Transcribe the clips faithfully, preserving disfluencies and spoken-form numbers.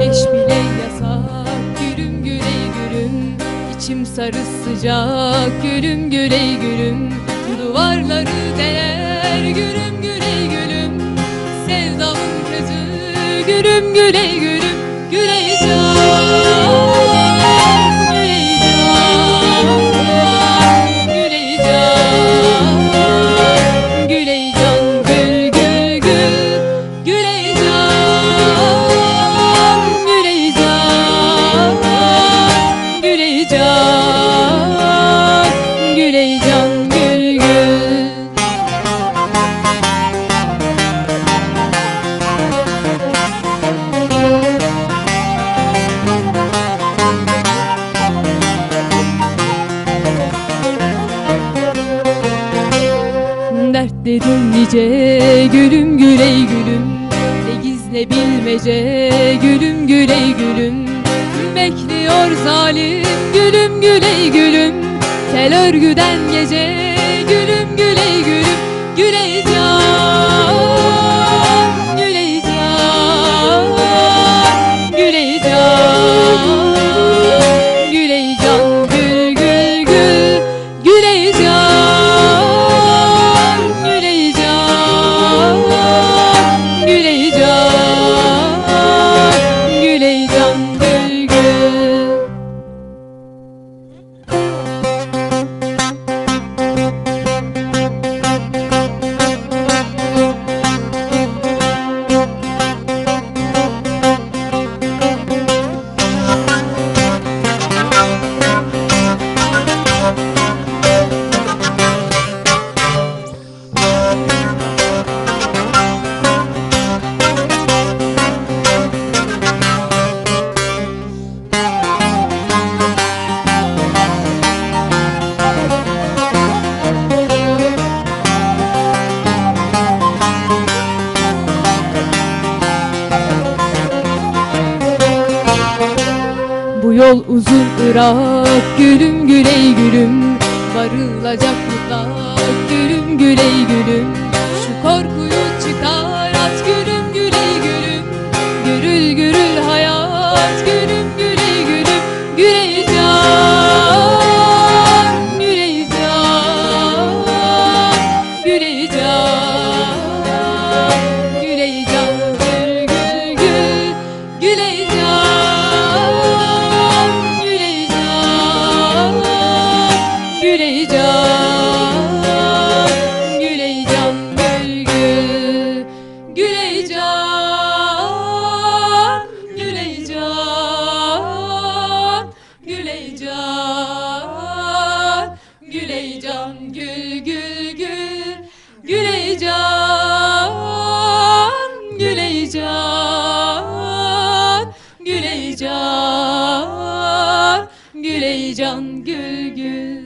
بەش بىلەي ياساپ، گۈلۈم گۈلەي گۈلۈم، ئىچىم سارى سىجاق، گۈلۈم گۈلەي گۈلۈم، دۇۋارلىرى دەرەر، گۈلۈم گۈلەي گۈلۈم، سەۋدانىڭ كۆزى، گۈلۈم گۈلەي گۈلۈم، گۈلەيجان، گۈلەيجان، گۈلەيجان، گۈلەيجان، گۈل، گۈل، گۈل. گۈلەيجان، گۈلەيجان، گۈلەيجان، گۈلەيجان، گۈل، گۈل. دەرد دېدىم نىجە، گۈلۈم گۈلەي گۈلۈم، ئېگىزنى بىلمىجە، گۈلۈم گۈلەي گۈلۈم. بەكلىيور زالىم، گۈلۈم گۈلەي گۈلۈم، كەلەر گۈدەن گېجە، گۈلۈم گۈلەي گۈلۈم. گۈلەيجان، گۈلەيجان، گۈلەيجان، گۈلەيجان، گۈل، گۈل، گۈل. گۈلەيجان، گۈلەيجان، گۈلەيجان، گۈلەيجان، گۈل، گۈل. بۇ يول ئۇزۇن ئىراق، گۈلۈم گۈلەي گۈلۈم، بارىلاجاق مۇتلەق، گۈلۈم گۈلەي گۈلۈم. شۇ كور قۇيۇچى تارات، گۈلۈم گۈلەي گۈلۈم، گۈرۈل گۈرۈل ھايات، گۈلۈم گۈلەي گۈلۈم. گۈلەيجان، گۈلەيجان، گۈلەيجان، گۈلەيجان، گۈل، گۈل، گۈل. گۈلەيجان، گۈلەيجان، گۈلەيجان، گۈلەيجان، گۈل، گۈل. گۈلەيجان، گۈلەيجان، گۈلەيجان، گۈلەيجان، گۈل، گۈل، گۈل. گۈلەيجان، گۈلەيجان، گۈلەيجان، گۈلەيجان، گۈل، گۈل.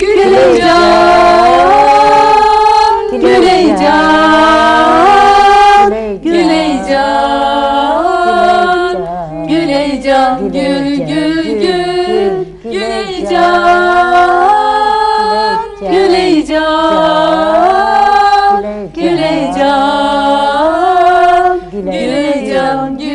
گۈلەيجان، گۈلەيجان، گۈلەيجان، گۈلەيجان، گۈل، گۈل، گۈل. گۈلەيجان، گۈلەيجان، گۈلەيجان، گۈلەيجان، گۈلەيجان، گۈل.